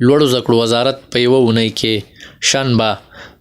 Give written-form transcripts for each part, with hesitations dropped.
لوړو زده کړو وزارت په یوه اونۍ کې، شنبه،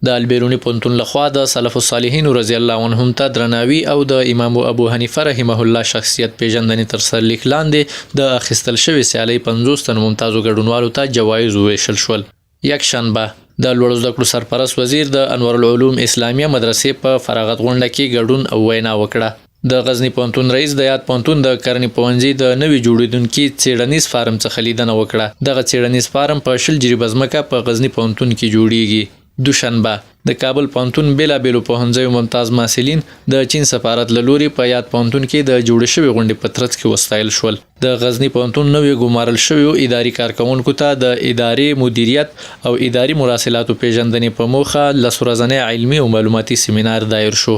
د البیروني پوهنتون له خوا د سلف الصالحینو رضی الله عنهم ته درناوي او د امام ابو حنیفه رحمه الله شخصیت پېژندنې تر سرلیک لاندې د اخیستل شوې سیالۍ 50 تنو ممتازو ګډونوالو ته جوایز ووېشل شول. یکشنبه، د لوړو زده کړو سرپرست وزیر د انورالعلوم اسلامیه مدرسې په فراغت غونډه کې ګډون او وینا وکړه. د غزني پوهنتون رئیس د یاد پوهنتون د کرنې پوهنځي د نوي جوړېدونکي څېړنیز فارم څخه لیدنه وکړه. دغه څېړنیز فارم په 20 جریبه ځمکه په غزني پوهنتون کې جوړېږي. دوشنبه، د کابل پوهنتون بېلابېلو پوهنځیو ممتاز محصلین د چین سفارت له لوري په یاد پوهنتون کې د جوړې شوې غونډې په ترڅ کې وستایل شول. د غزني پوهنتون نویو ګمارل شویو اداري کارکوونکو ته د ادارې مدیریت او اداري مراسلاتو پېژندنې په موخه لس ورځنی علمي او معلوماتي سیمینار دایر شو.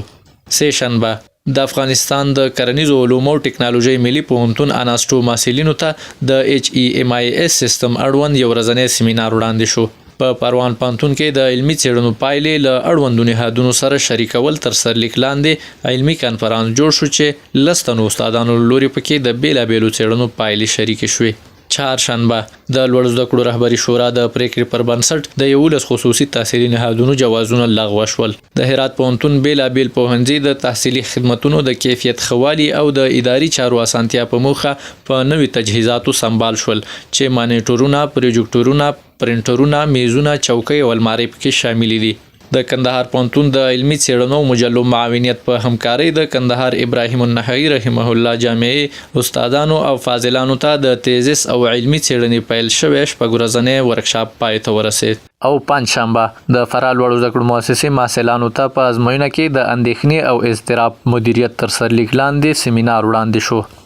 سې شنبه، د افغانستان د کرنیزو علومو او ټکنالوژۍ ملي پوهنتون اناسټو محصلینو ته د HEMIS سیستم اړوند یو ورځنی سیمینار وړاندې شو. په پروان پوهنتون کې د علمي څېړنو پایلې له اړوندو نهادونو سره شریکول تر سرلیک لاندې علمي کنفرانس جوړ شو چې لس تنو استادانو له لوري پکې د بېلابېلو څېړنو پایلې شریکې شوې. چهارشنبه، د لوړو زده کړو رهبري شورا د پرېکړې پر بنسټ د 11 خصوصي تحصیلي نهادونو جوازونه لغوه شول. د هرات پوهنتون بېلابېل پوهنځي د تحصیلي خدمتونو د کیفیت ښه والي او د اداري چارو اسانتیا په موخه په نوي تجهیزاتو سمبال شول چې مانیټورونه، پروجکټورونه، پرنټرونه، میزونه، چوکۍ او المارۍ پکې شاملې دي. د کندهار پوهنتون د علمي څېړنو او مجلو معاونیت په همکارۍ د کندهار ابراهیم النخعي رحمه الله جامعې استادانو او فاضلانو ته د تیزس او علمي څېړنې پیل شوی شپږ ورځنی ورکشاپ پای ته ورسېد. او پنجشنبه، د فراه لوړو زده کړو مؤسسې محصلانو ته په ازموینه کې د اندېښنې او اضطراب مدیریت تر سرلیک لاندې سیمینار وړاندې شو.